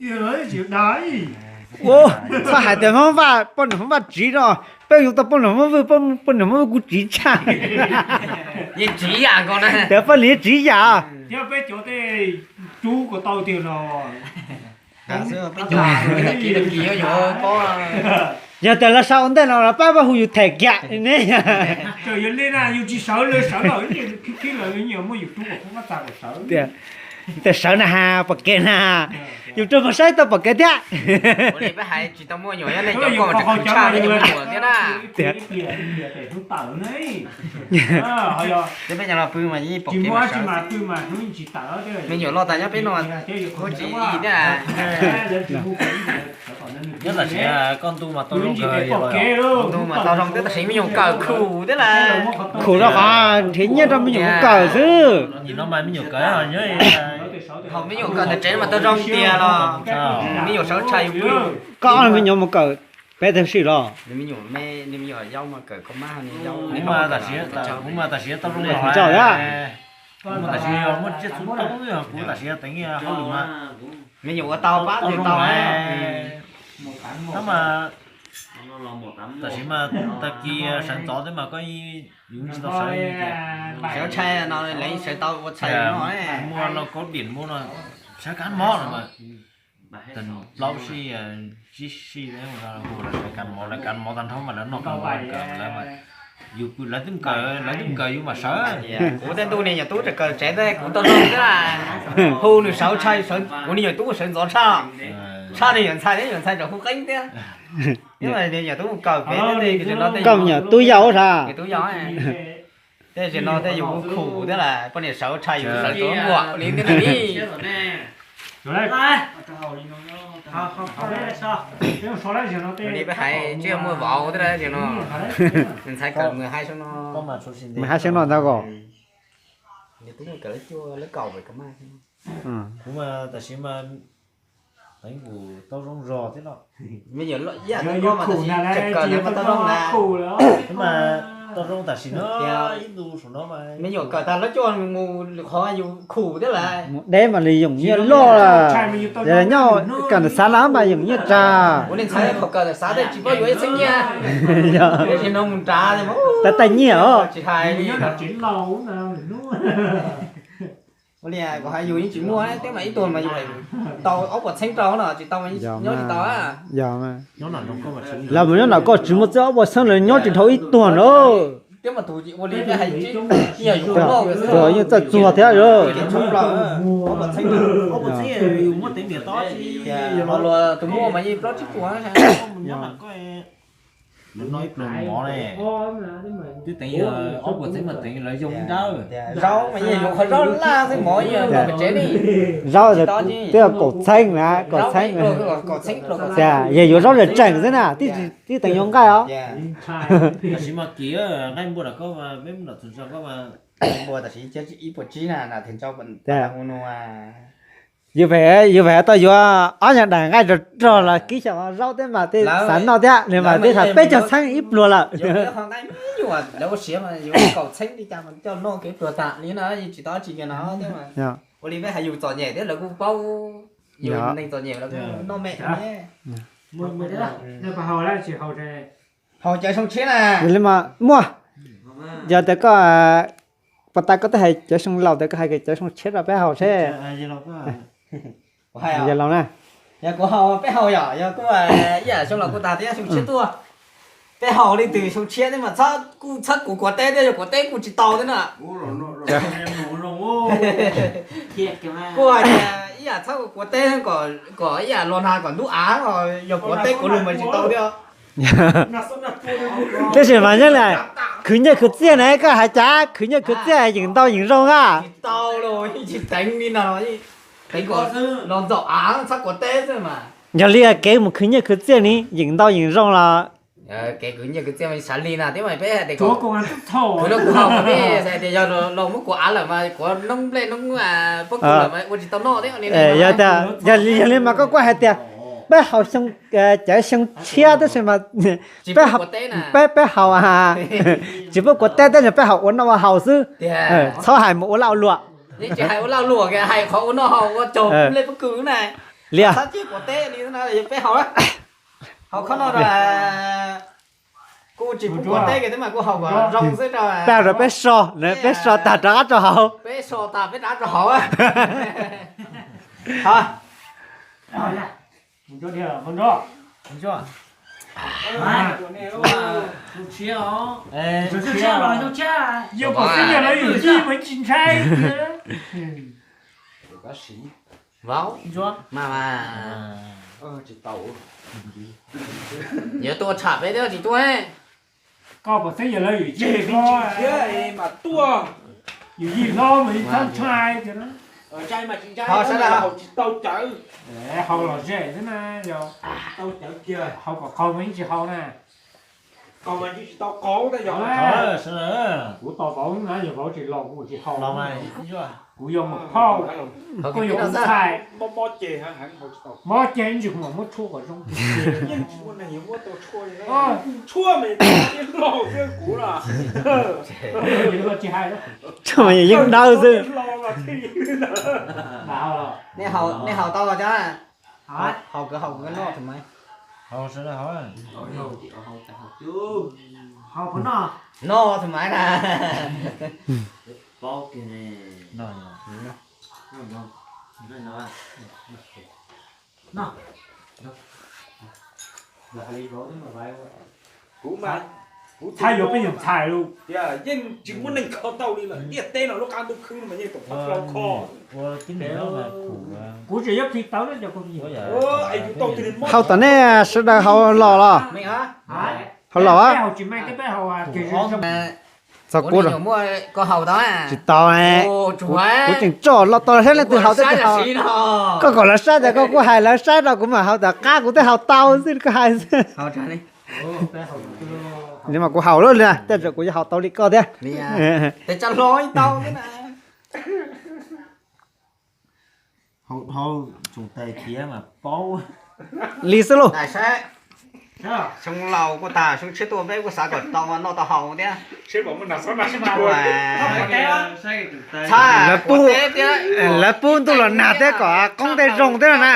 Ua, txhob hais tias Hmoob Vaj, poj niam Hmoob Vaj tsiv no, peb yuav tau poj niam Hmoob Vwj, poj niam Hmoob Vwj kuj tsiv tshaj. Yeej tsiv yam nkaus na. Tias poj niam tsiv yam. Thiab peb cov tej rub kom tau tiag no. Yog tias lawv sau ua ntej no los pab pab hu yus them kiag ne. Yus tsis sawv, lawv sawv lawm, khib khib lawm, muaj yus rub kom pab txag kom sawv. Tias sawv na has, pom kev na, yus rau pog saib tau pom kev thiab. Peb hais tsis tau muaj nyuam, nyob nej cov poj tsis khwv tshaj, nej cov muaj nyuam thiab na. Tias me nyuam loj tas nyob peb no, kuv tsis thiab. Nyob tam sim koj ntu mas tau zoo kawg, ntu mas tau zoo thiab, tam sim me nyuam kawm khum thiab las. Khum rau qhov nrhiav nyiaj rau me nyuam kawm xwb. Nim no mas me nyuam kawm, thaum me nyuam kawm ntawm tsev mas tau zoo tiag los me nyuam sawv tshaj yus pw. Koj ob me nyuam mus kawm peb tag sim los? Kuv mas tam sim tau zoo, kuv mas tam sim muaj tsiaj txhu toob, kuv tam sim teev hauj lwm mas me nyuam ua tau pab tau zoo. Tab mas tam sim mas tag kis sawv ntxov thiab mas koj yus tsis tau sawv. Sawv tshaj no leej sawv tau ua txhais no, muaj lauj kaub diam muaj no, sawv kab mob no mas plaub sij tsib sij hu lawv sawv kab mob, lawv kab mob tag nrho mas lawv noj kab mob kawm lawv mas yus pw lawv twb kawm, lawv twb kawm yus mas sawv. Kuv tej ntuj niag nyuam tub tseem kawm tsev ntawd kuv tau zoo thiab, hu nws sawv tshaj, kuv niag nyuam tub sawv ntxov tshaj, tshaj niag nyuam ntxhais thiab, nyuam ntxhais tseem hu qeeb thiab. Niag nyuam tub kawm pem tej no, koj nyuam tub yau sav. Tej zaum no tej yus kuj khum thiab las, poj niam sawv tshaj yus sawv tuav nkuam li thiab na li. Li peb hais tsis muaj vauv thiab las, zaum no ntxhais kawm mus hais xyoo no, mus hais xyoo no ntag koj. Kuv mas tam sim mas teev kuv tau zoo zog thiab no. Me nyuam ib yam tau koj mas tam sim tseem kawm ntawd mas tau zoo na. Mas tau zoo tam sim no, ib ntu saum no mas me nyuam kawm tag lawv coj mus lwm qhov yus khum thiab las. Mus deb mas nws yoom nyiaj loj, nyob kawm ntawm xav no mas yoom nyiaj tsawg. Kuv niag ntxhais thaum kawm ntawm xav tej tsis paub yuav ib txheeb nyiaj, tab sis no mus nrad tab tab nyiaj os. Tsis hais li. Ua li kuv hais yus yeej tsis muaj thiab mas ib tuag mas yus tau ob puas txheeb rau no tsis tau mas nyob tsis tau. Yog, lawv mus nyob nram koj tsis muaj txog ob puas txheeb lawv nyob tsis dhau ib tuag na. Yeej txawj txuag thiab. Tus muaj mas yeej plaub tsib puas. Lawv noj ib pluag mov ne, twb teev ob puas txheeb mas teev lawv zoo nrawm. Zaub mas yeej yuav qhov zaub laj xwb, mov yeej noj pem tsev li. Zaub twb kaum txheeb na, kaum txheeb. Yog yuav zaub tseem tseem xwb na, twb teev yuav nqaij os. Tam sim mas kis nqaij npua nram koj, peb nram txog koj mas npua tam sim ib puas tsib na, ntau. Yus pem, yus pem tau yuav ob nyuag daim nqaij rog rog los kib xyaum zaub thiab mas tej xav noj thiab, nws mas twb hais peb caug txheeb ib pluag lawm. Lawv ua siav mas yuav kaum txheeb li cas mas coj noj kev pluag tas li no, yeej tsis tau dab tsi kiag no thiab mas. Ua li peb hais yus txom nyem thiab lawv kuj paub, yus neeg txom nyem lawv kuj noj me. Haus cawv xyoo tshiab na. Yog li mas muaj, yog tias koj, puas tas koj twb hais cawv xyoo laus tias koj hais cawv xyoo tshiab rau peb haus seb. Yog laus na. Yog kuv haus peb haus yom, yog kuj ib yam xyoo laus kuj tas thiab xyoo tshiab tuaj. Peb haus li twg xyoo tshiab thiab mas kuj txhawb kuv kuav teb thiab, yog kuav teb kuj tsis tau thiab na. Kuj hais tias ib yam txhawb kuv kuav teb kom ib yam los nag kom ntub av, yog kuav teb kuv lug mas tsis tau thiab. Tab sis mas nyob li khwv nyiaj khwv txiaj na, koj hais cas khwv nyiaj khwv txiaj yeem ntau yeem zoo a. Tsis tau los yeej tsis teev li no, teev kom los ntxaum av txhob kuav teb xwb mas. Yog li kev mus khwv nyiaj khwv txiaj ni yeem ntau yeem zoo los. Kev khwv nyiaj khwv txiaj mas xav li na thiab mas peb hais tias kom khwv rau kuv haus, peb hais tias yog los muab kuav av lawm mas kuav noob nplej noob pob kws lawm mas ua tsis tau noj thiab. Yog li mas koj kuj hais tias peb haus xyoo, cawv xyoo tshiab tab sis mas peb, peb haus, tsis pub kuav teb tab sis peb haus ua noj ua haus xwb, txhob hais mus ua laj ua luam. Tsis hais ua laj ua luam, hais qhov ua noj haus ua caug nplej pob kws na. Liaj. Xav cia kuv teb li no, peb haus, haus khob no rau, kuv tsis pub kuv teb kiag, twb mas kuv haus kom zoo xwb rau. Tag rau peb so, peb so tag rov qab rau hauv. Peb so tag peb rov qab rau hauv. Vauv, mas mas, yuav tuaj tsham peb thiab tsis tuaj. Koj puas xeeb yog lawv yim yig hlob thiab mas tuaj. Yim yig hlob mas yeej txhob ntshai tias no. Haus tsis tau cawv. Haus los zem xwb na, yog tau cawv kiag haus kom qaug mas yeej tsis haus na. Qaug mas yeej tsis tau qaug na yog. Kuv tos vauv na, yog vauv tsis los kuv tsis haus. Kuv yog mus phauj, koj yog mus ntxhais. Mob ceg ntsis kuv mam muab tshuaj kom zoo. Tshuaj mas tsis hais. Tshuaj mas yeej dawb xwb. Nej haus tau los cov? Haus, haus kawg, haus kawg, noj thaum mas. Haus sawv daws haus. Haus puas noj? Noj thaum mas na. Paub kiag ne. Noj. Noj. Kuv mas, kuv txhais yuav peb nyuag ntxhais lus. Yeej tsis muaj neeg kho tau li lawm, ntiaj teb no lub qab ntuj khwb no mas yeej tus pab hlau kho. Kuv tseem yuav khi tau ne cov. Haus tom nej sawv daws haus los los? Haus los? Txog kuv, tsis tau, kuv tseem tso los tau saib leej twg haus thiab tsis haus. Koj kom lawv saib tas koj kuj hais lawv saib rau kuv mam haus tom qab kuv twb haus tau xwb koj hais xwb. Li mas kuv haus lawm li na, tej zaum kuv yuav haus tau li koj thiab. Li xwb lauj. Xyoo laus kuj tas, xyoo tshiab tuaj peb kuj xav kom tau noj tau haus thiab. Lawv pub, lawv pub ntuj los nag thiab kom qoob tej zoo thiab no na.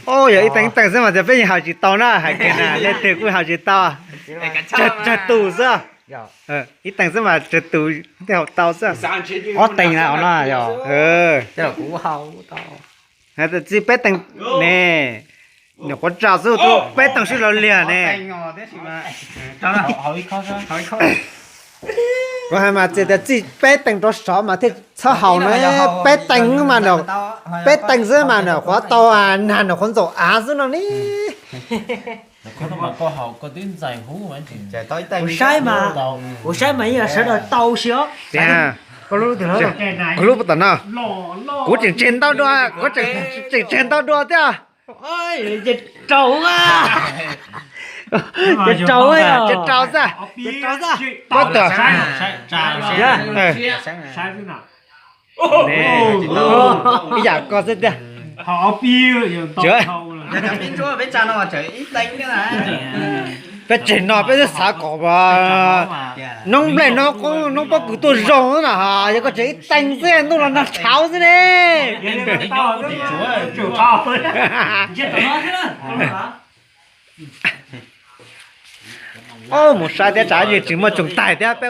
Ub, yog ib teev teem xwb mas tias peb yeej haus tsis tau na, hais kiag na, leej twg kuj haus tsis tau. Tsawg tus xwb. Ib teev xwb mas tsawg tus thiaj haus tau xwb. Ob teev na no yog. Txij peb teev ne, nyuam qhuav tsa xwb, peb teev sib law liag ne. Kuv hais mas txiv tias txij peb teev rau saud mas thiaj txhob haus na, peb teev mas, peb teev xwb mas nyuam qhuav tau nag nyuam qhuav ntxaum av xwb no ne. Kuv saib mas, kuv saib mas yeej yog sawv daws tau si os. Kuv lub puas tom no, kuv tseem tseg ntau dua, kuv tseem tseg ntau dua thiab. Ces rau, ces rau xwb, ces rau xwb. Kuv twb ib yam koj xwb tiag. Peb tseg no peb twb xav kom noob nplej noob qoob noob pob kws tuaj zoo na, yog koj tseem ib teev xwb ntuj los nag tshauv xwb ne. Mus saib thiab tsam yeej tsis muaj tsoos taig thiab peb.